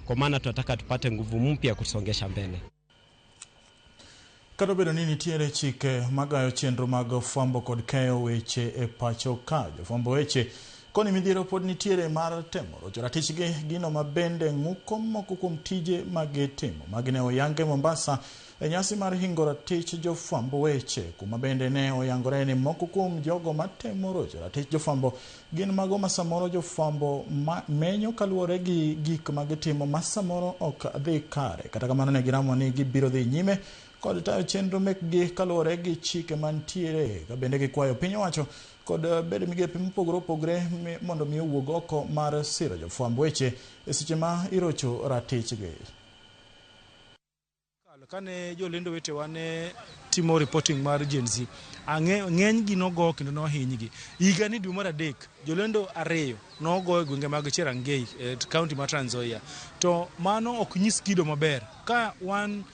Kwa maana tunataka tupate nguvu mpya kusongesha mbele. Kata obedo ni nitiere chike magayo chenro mag fwambo kod keyo weche e pacho ka, jofwambo weche koni midhiero pod nitiere mar temo rocho ratichgi, gino ma bende ng'uko moko kuom tije magitimo. Magi ne oyange Mombasa e nyasi mar hingo ratich jofwambo weche, kuma bende ne oyangore ni moko kuom jogo matemo rocho ratich jofwambo gin mago ma samoro jofwambo menyo kaluwore gi gik ma gitimo ma samoro ok dhi kare. Kata kamano ne giramo ni gibiro dhi nyime kod tayo chenro mekgi kaluwore gi chike mantiere, ka bende gikwayo piny owacho kod bede migepe mopogore opogore mondo mi owuog oko mar siro jofwamb weche e seche ma irocho ratichgi. Kane jolendo wetewa ne timo reporting mar Gen Z, ng'eny gi nogo kendo nohinygi. Higa ni dwe mar adek, jolendo 2 nogo e gwenge mag Cherangei e kaunti mar Trans Nzoia. To mano ok nyis kido maber. Ka wan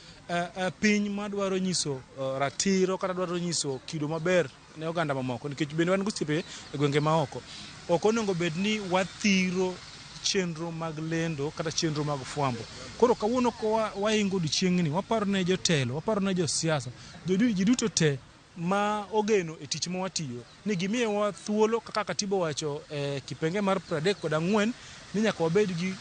piny madwaro nyiso ratiro kata dwaro nyiso kido maber ne oganda mamoko, nikech bende wan gosiepe e gwenge maoko, ok onego bed ni wathiro chenro mag lendo kata chenro mag fwambo. Koro kawuono ka waingo odiochieng'ni, waparo ne jotelo, waparo ne josiasa, ji duto te ma ogeno e tich ma watiyo, ni gimiyowa thuolo kaka katiba owacho e kipenge mar 34 ni nyaka wabed gi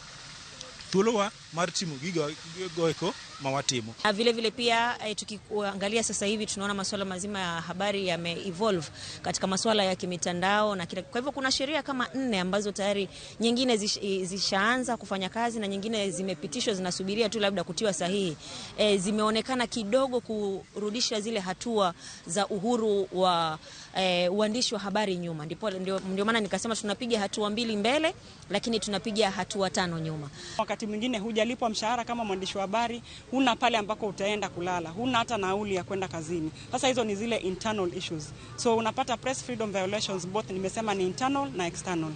thuolowa mar timo gigo eko ma watimo. Vile vile pia tukiangalia sasa hivi tunaona masuala mazima ya habari yame-evolve katika masuala ya kimitandao na kila. Kwa hivyo kuna sheria kama 4 ambazo tayari nyingine zishaanza kufanya kazi na nyingine zimepitishwa, zinasubiria tu labda kutiwa sahihi. Zimeonekana kidogo kurudisha zile hatua za uhuru wa uandishi wa habari nyuma. Ndio maana nikasema tunapiga hatua 2 mbele lakini tunapiga hatua 5 nyuma. Wakati mwingine hujalipwa mshahara kama mwandishi wa habari, huna pale ambako utaenda kulala, huna hata nauli ya kwenda kazini. Sasa hizo ni zile internal issues. So unapata press freedom violations both, nimesema ni internal na external.